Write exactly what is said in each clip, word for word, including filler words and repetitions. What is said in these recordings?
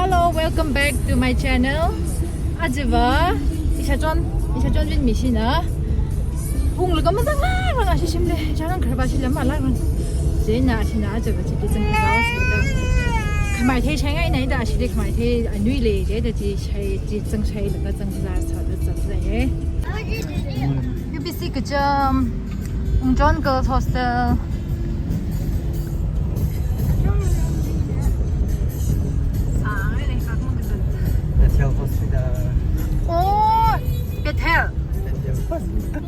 Hello, welcome back to my channel. Ajava, ishachon, ishachon vin mishina. Punglaga mazanglākrang ashi shimli, ishachon kharba shila malākrang. Chieina ashina ajava chili zangkazā sāda. Khamai thei shaingaina da, ashili khamai thei anuili da chi shai, chi zangshailaga zangkazā sāda zangzai. U B C kacham, Ungchon Girls Hostel. Bethel Hospital. Oh, Bethel. Bethel Hospital.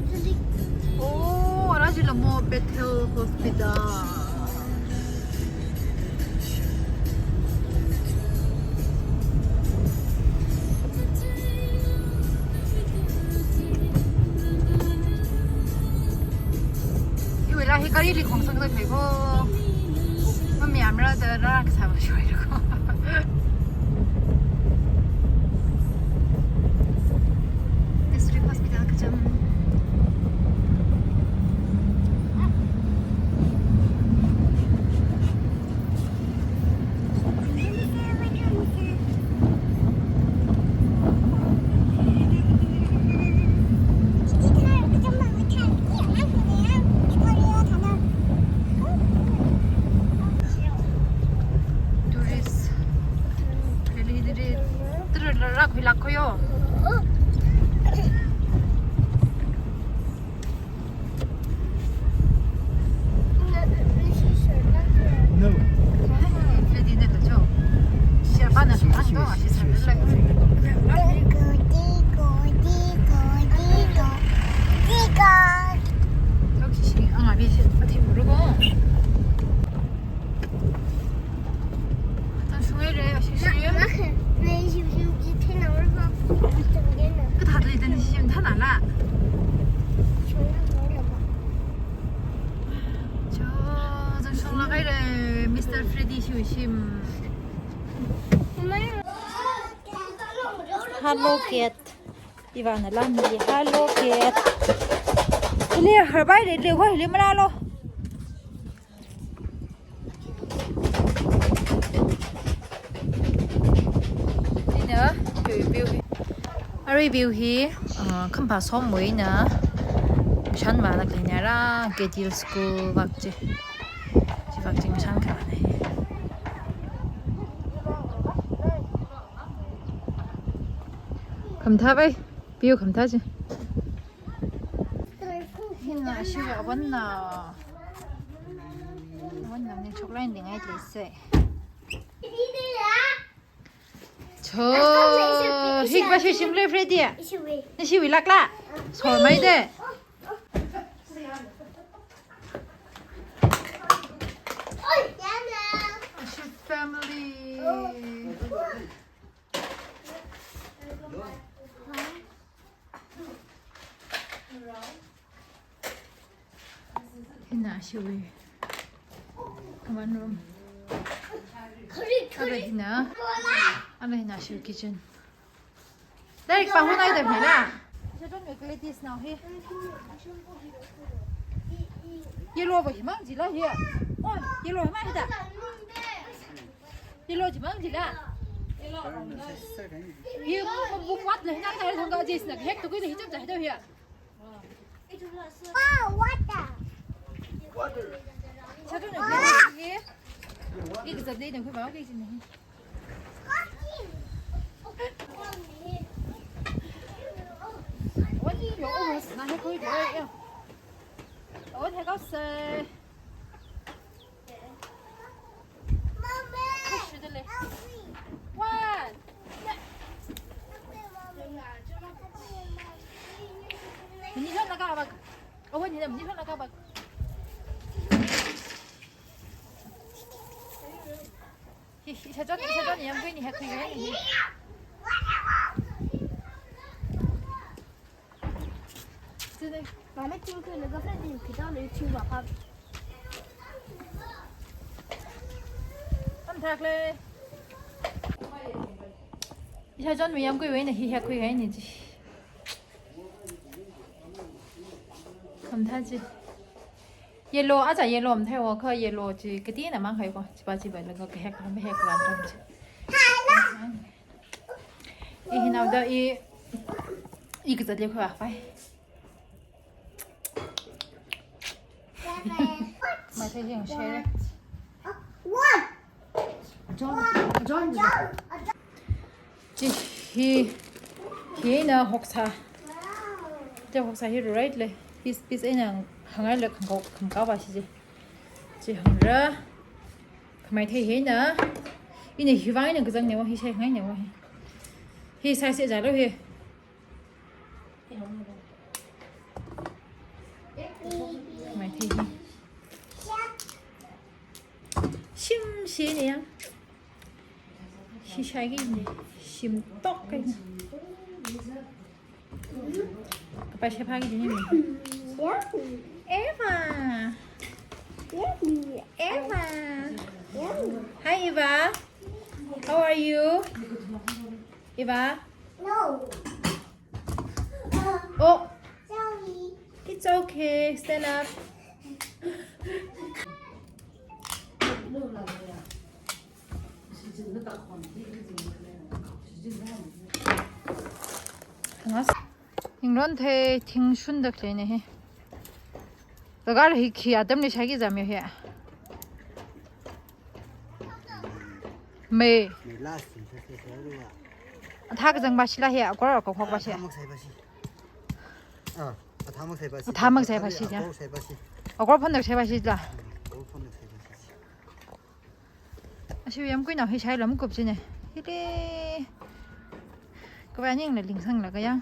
Oh, ara chila mo Bethel Hospital. Iwui la hi gari li khongsang da khaibo. Mami amra da ra kasa ba shoi ko. District Hospital kacham. Tourist. Kali diri. Tara la ra khuilak khoyo. No. Cho, zangshong lāk haira, Mister Freddy shiwui shim. Hello Cat. Ivāna lamli Hello Cat. Hili harbai le le hoi le maralo. Ina, view, view hi. Arui view hi, uh, khampha somwui eina, mishan vālāk eina rā, Gate Hill School vak chi. Chi vak chi mishan khavāna hi. Khamathā vai, view khamathā chi. Hina, ashiwui avāna. Avāna ni choklai ni ngai leisai. Cho, hik ba shu shim le Freddy. Nashiwui lāk la. Somai de. Ashiwui family. Hina ashiwui common room. Ara hina, ara hina ashiwui kitchen. Direct pānghu nai da hina. Yellow va himang jila hi. Oh, yellow himang da. Yellow jimang jila. Hi bu, bu kwat la hina, hina thangkha jisna hek tu kui hi chap jai da hi. Wow, water. Water. Satu na hi. Hi kazat le na kui ba ke jin hi. What? Yo, oh, na hi kui de ya. Oh, hi ka se. Push it, le. One. Ni hon laga bak. Oh, ni ni hon laga bak. Hi, hi, hi, hi, hi, hi, hi, hi, hi, hi, hi. Sini, mama tingkui laga friend ni kita ni cuma apa? Am thak le. Ishachonwui yamkuiwui eina hi hek khuihai ni chi. Khamathā chi. Yellow, aja yellow mathei wo kha yellow chi katina mang hai ko. Chipa chipa laga kahek, kahek ran ran chi. I hinaoda i, i kazat le khuipai. Maithei hi share. John, John. Chi hi, hina hoksā. Chi hoksā hi right le. Hi piece eina hāngngaila khangkao, khangkaopa chi chi. Chi hāngra. Khamaithei hina. Ina hiwui vang eina kazangnei va, hi shai ngainei va hi. Hi size jalo hi. Khamaithei hi. Shim shinei ya. Shi shaiki ni. Shim tok kai ni. Kapai shai phāki ni. Eva. Eva. Hi, Eva. How are you? Eva. No. Oh. Sorry. It's okay. Stand up. Ngas. Ingron thei thing shunda khlei ne hi. Dagar hi khi atam ni shaiki zam ya hi. Mei. Mei last thing sa sa sa ruwa. Athā kazang ba shila hi, akor akor khok ba shi. Athā maksai ba shi. Ah, athā maksai ba shi. Athā maksai ba shi ya. Akor sai ba shi. Akor phon dak sai ba shila. Akor phon dak sai ba shi. Ashi yamkuinao hi shai lam kup chine. Hili. Kava ning la lingsang la kayang.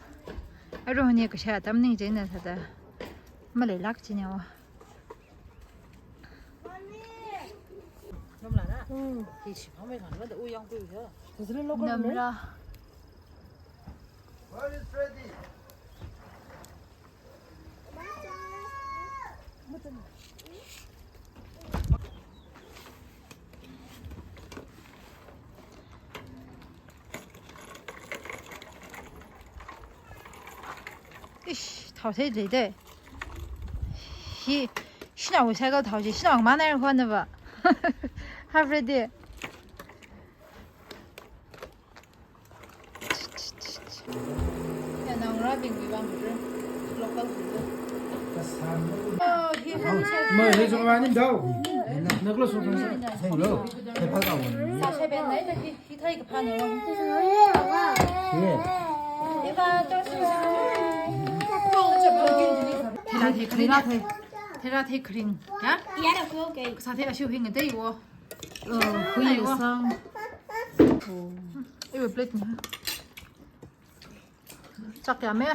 Aro ni kashai atam ning china thāda. Maleilak chine wa. Namla na? Hmm. Hi shi phamei khan mada u yangkui ya. Namla. Where is Freddy? Ish, thao thei lei de. Hi, shinao cycle thao chi, shinao mana ya khuana ba. Hi, Freddy. Ya, nang ra bing bing bang, local food. Oh, hi, hi, hi. Ma, hi, hi, hi, hi. Hello. Hi, hi, hi. Sa, sa, ben, nai, na, hi. Hi thai kaphā no. Yes. Eva, to su. Thera thei kring. Thera thei. Thera thei kring. Ya? Ya da ko ke. Sa thei ashu hing dei wo. Oh, hui le sang. Oh. Iwe plate ni. Chak ya me.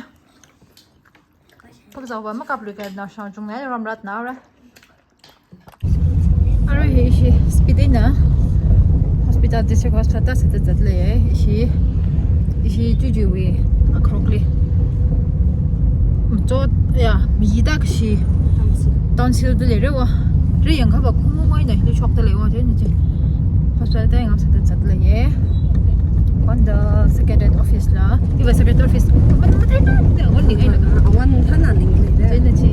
Kap zau ba ma kap lui ka na shang chung nai ram rat na ra. Arui hi ishi Spiti na hospital, District Hospital ta sāda zat lei, ishi, ishi Jujuwui akhrokli. Machot, ya, mi da kashi. Tonsil da lei re wa. Ri yang kaba kumo mo ina hili shokda lei wa, je ni je. Hospital ta yang sāda zat lei. On the secretariat office la. Iva secretariat office. Wan mathei na, wan ning ai la. Wan thana ning le. Je ni ji,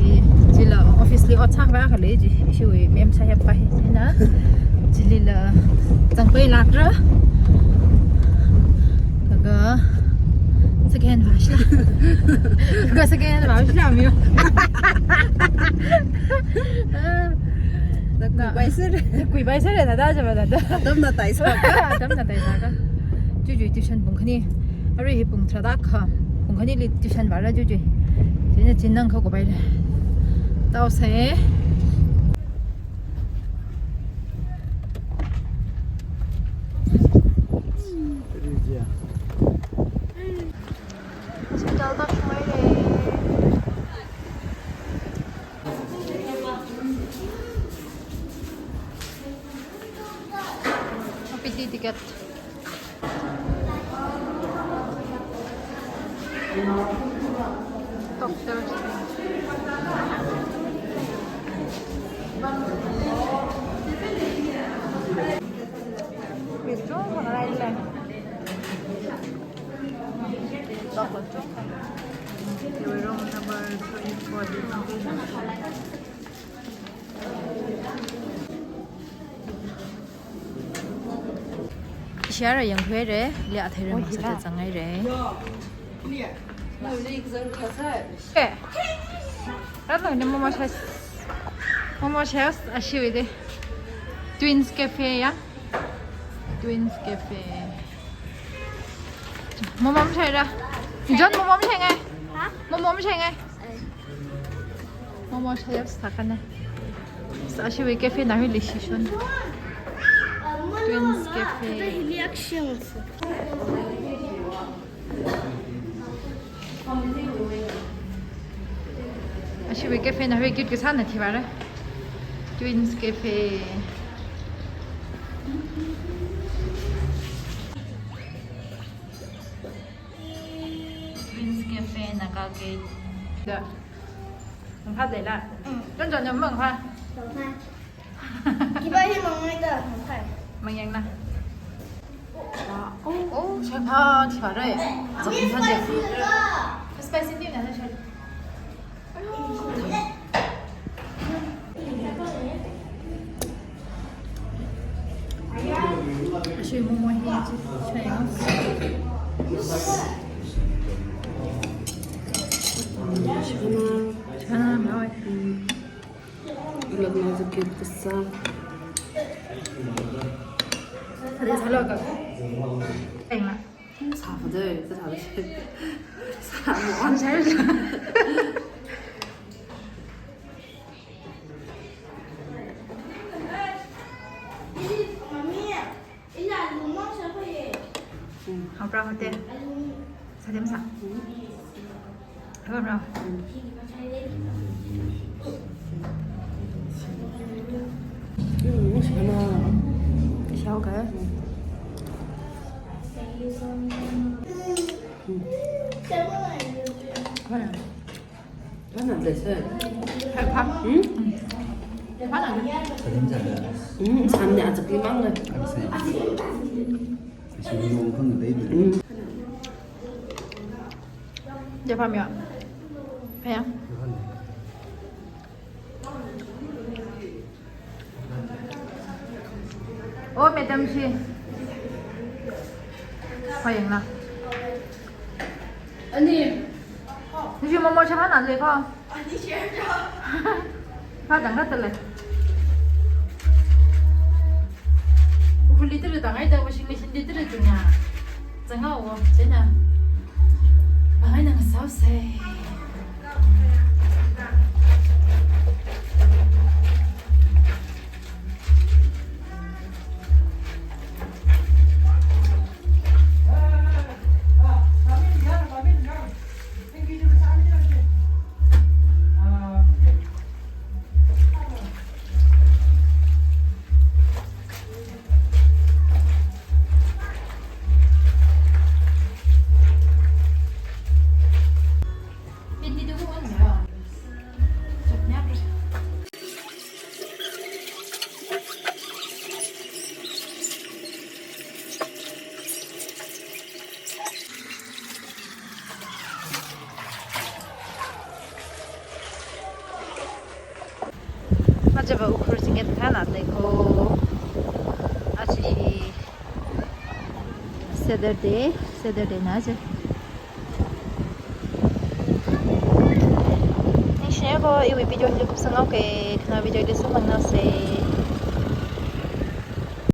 ji la office li ot sak ba ka lei ji. Ishiwui ma'am sāya pa hi na. Chili la zangpai lākra. Laga second hand va shila. Laga second hand va shila miyo. Na kuipai sāra. Kuipai sāra na da jaba da da. Atam na tai sāka. Atam na tai sāka. Juju tuition pung khani. Arui hi pung tharāda kha. Pung khanili tuition vāra Juju. China chin nang kha kupai le. Tau se. Hospital ta shmai le. P T ticket. Doctor. Withdraw ko na rai le. Doctor. Room number twenty-four. Share yangkhuire, le athei rem. Oh, masate hila. Zangaire. Eh. Rālo ni momo shai. Momo shai ashiwui de. Twins Cafe ya. Twins Cafe. Momo mashaira. John, momo mashaingai. Ha? Momo mashaingai. Eh. Momo shai sākane. Ashiwui cafe na hili shishon. Twins Cafe. Ashiwui cafe na hui cute kasāna thivāra. Twins Cafe. Twins Cafe, Naga Gate. Da. Mangkha leila. Mm. Kan jon yam mangkha. Mangkha. Kiba hi mangai da, mangkha. Mangyang na. Wow. Oh, oh, shai pha, shai pha re. Zong pha de. Spicy ni na shai. Ashiwui momo hi chi shai. Chana, chana, mawai. Ulak na zakit kasa. Ada salah ka? Tengna. Sāpha de, sāpha de. Sāpha on. Haopra hote. Sādem sā. Haopra. Shao ka. Hana. Hana blessed. Hai pha. Hmm? Hana. Hmm, samne aja pi mang le. Hmm. Dia pha myo. Hai ya. Oh, madam shi. Phāyangna. Ani. Nishi momo shāna le ko. Ani share ja. Phādang khatale. Ukhurli tara tangai da, washing machine li tara tuna. Zanga wo, chena. Bangai nang sao sai. Majava Ukhrul singkhat thana leiko. Achi Saturday, Saturday na je. Ningshi ko, iwui video hili kupsang haoke, kathāna video li samphang ngasei.